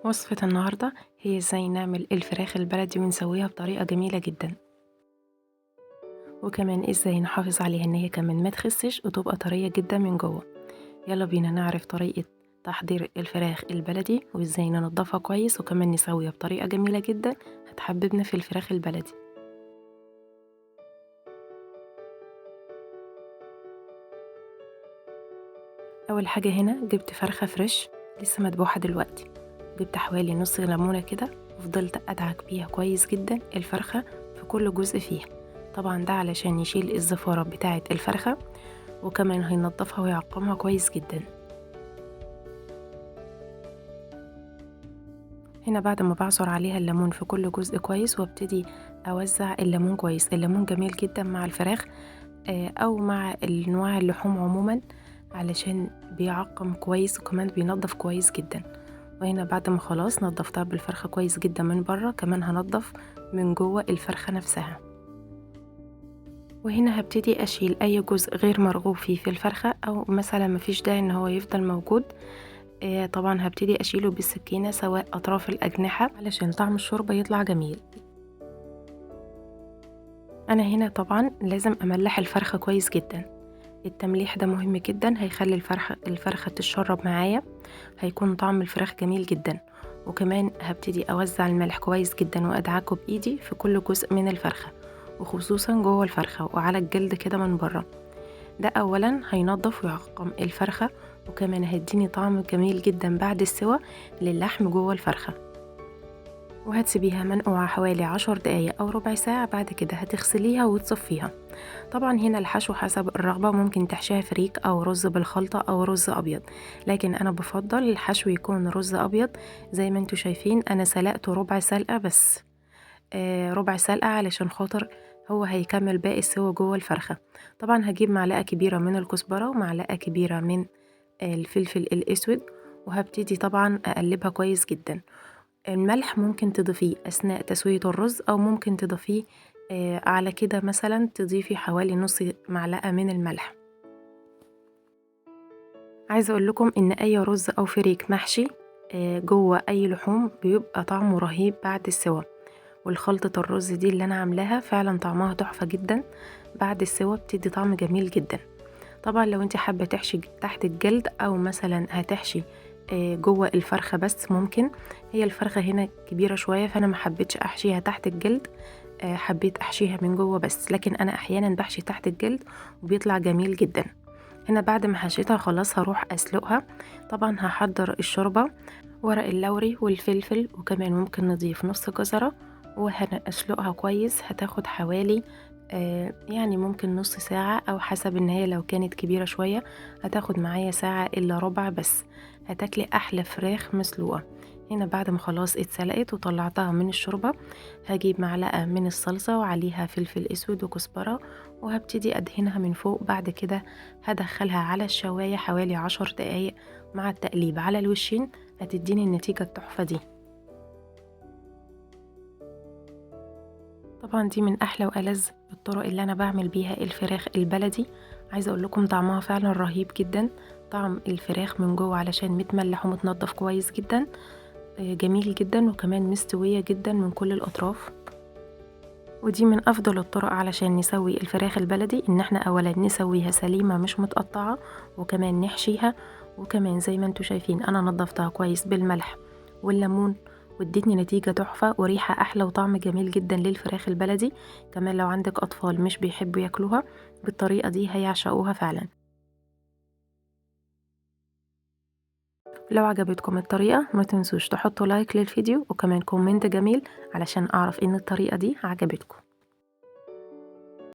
وصفة النهاردة هي ازاي نعمل الفراخ البلدي ونسويها بطريقة جميلة جدا، وكمان ازاي نحافظ عليها ان هي كمان ما تخسش وتبقى طرية جدا من جوه. يلا بينا نعرف طريقة تحضير الفراخ البلدي وازاي ننضفها كويس وكمان نسويها بطريقة جميلة جدا هتحببنا في الفراخ البلدي. اول حاجة هنا جبت فرخة فريش لسه مدبوحة دلوقتي، جبت حوالي نص ليمونة كده وفضلت ادعك بيها كويس جدا الفرخة في كل جزء فيها، طبعا ده علشان يشيل الزفارة بتاعة الفرخة وكمان هينضفها ويعقمها كويس جدا. هنا بعد ما بعصر عليها الليمون في كل جزء كويس وابتدي اوزع الليمون كويس. الليمون جميل جدا مع الفراخ او مع انواع اللحوم عموما علشان بيعقم كويس وكمان بينظف كويس جدا. وهنا بعد ما خلاص نظفتها بالفرخة كويس جدا من بره، كمان هنظف من جوه الفرخة نفسها. وهنا هبتدي اشيل اي جزء غير مرغوب فيه في الفرخة او مثلا مفيش داعي ان هو يفضل موجود. طبعا هبتدي اشيله بالسكينة سواء اطراف الاجنحة علشان طعم الشوربة يطلع جميل. انا هنا طبعا لازم املح الفرخة كويس جدا، التمليح ده مهم جدا، هيخلي الفرخة تتشرب معايا، هيكون طعم الفراخ جميل جدا. وكمان هبتدي اوزع الملح كويس جدا وادعكه بايدي في كل جزء من الفرخة وخصوصا جوه الفرخة وعلى الجلد كده من بره. ده اولا هينظف ويعقم الفرخة وكمان هيديني طعم جميل جدا بعد السوى للحم جوه الفرخة. وهتسيبيها منقوعة حوالي 10 دقايق او ربع ساعة، بعد كده هتغسليها وتصفيها. طبعا هنا الحشو حسب الرغبة، ممكن تحشيها فريك او رز بالخلطة او رز ابيض، لكن انا بفضل الحشو يكون رز ابيض. زي ما انتوا شايفين انا سلقته ربع سلقة بس، ربع سلقة علشان خاطر هو هيكمل باقي السوا جوه الفرخة. طبعا هجيب معلقة كبيرة من الكزبرة ومعلقة كبيرة من الفلفل الاسود وهبتدي طبعا اقلبها كويس جدا. الملح ممكن تضيفيه اثناء تسوية الرز او ممكن تضيفيه على كده، مثلا تضيفي حوالي نص معلقة من الملح. عايزة اقول لكم ان اي رز او فريك محشي جوه اي لحوم بيبقى طعمه رهيب بعد السوا، والخلطة الرز دي اللي انا عاملاها فعلا طعمها تحفة جدا بعد السوا، بتدي طعم جميل جدا. طبعا لو انت حابة تحشي تحت الجلد او مثلا هتحشي جوه الفرخة بس ممكن، هي الفرخة هنا كبيرة شوية فانا ما حبيتش احشيها تحت الجلد، حبيت احشيها من جوه بس، لكن انا احيانا بحشي تحت الجلد وبيطلع جميل جدا. هنا بعد ما حشيتها خلاص هروح اسلقها. طبعا هحضر الشوربة، ورق اللوري والفلفل وكمان ممكن نضيف نص جزرة، وهنسلقها كويس. هتاخد حوالي يعني ممكن نص ساعة او حسب ان هي لو كانت كبيرة شوية هتاخد معايا ساعة الا ربع بس، هتاكلي احلى فراخ مسلوقة. هنا بعد ما خلاص اتسلقت وطلعتها من الشوربة هجيب معلقة من الصلصة وعليها فلفل اسود وكزبرة وهبتدي ادهنها من فوق. بعد كده هدخلها على الشواية حوالي 10 دقايق مع التقليب على الوشين، هتديني النتيجة التحفة دي. طبعا دي من احلى والذ الطرق اللي انا بعمل بيها الفراخ البلدي. عايزه اقول لكم طعمها فعلا رهيب جدا، طعم الفراخ من جوه علشان متملح ومتنضف كويس جدا، جميل جدا وكمان مستويه جدا من كل الاطراف. ودي من افضل الطرق علشان نسوي الفراخ البلدي، ان احنا اولا نسويها سليمه مش متقطعه، وكمان نحشيها، وكمان زي ما انتم شايفين انا نضفتها كويس بالملح والليمون وادتني نتيجة تحفة وريحة أحلى وطعم جميل جدا للفراخ البلدي. كمان لو عندك أطفال مش بيحبوا ياكلوها بالطريقة دي هيعشقوها فعلا. لو عجبتكم الطريقة ما تنسوش تحطوا like للفيديو وكمان comment جميل علشان أعرف إن الطريقة دي عجبتكم.